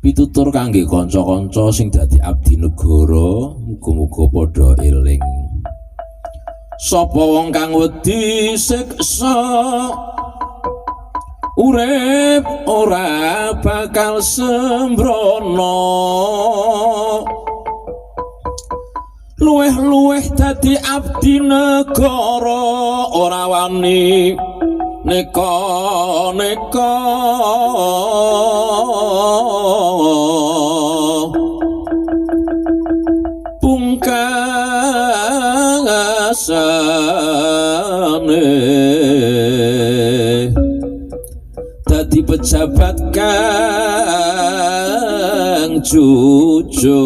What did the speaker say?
Pitutur kangge kanca-kanca sing dadi abdi negara, muga-muga padha eling. Sapa wong kang wedi siksa urip ora bakal sembrono, luweh-luweh dadi abdi negara ora wani neka-neka. Pungkasane dadi pejabat kang jujur.